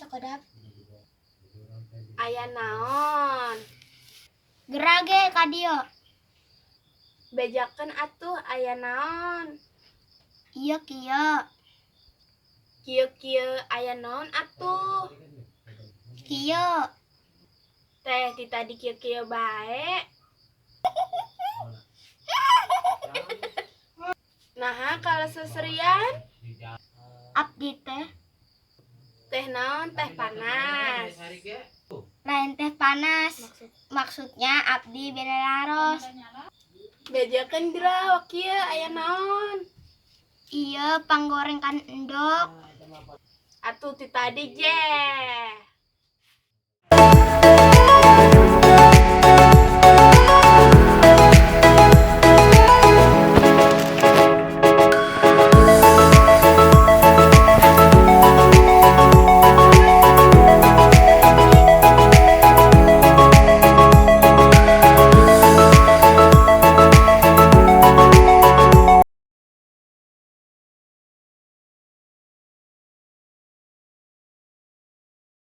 Sakedap. Aya naon? Geura ge ka dieu. Bejakeun atuh, aya naon? Ieu kieu. Kieu-kieu aya naon atuh? Kieu. Teh, ti tadi kieu-kieu bae. Naha kalah seserian? Abdi teh. Teh naon, teh panas? Lain teh panas. Maksudnya abdi bade naros. Bejakeun geura, kieu aya naon? Ieu panggorengkan endog. Atuh ti tadi je.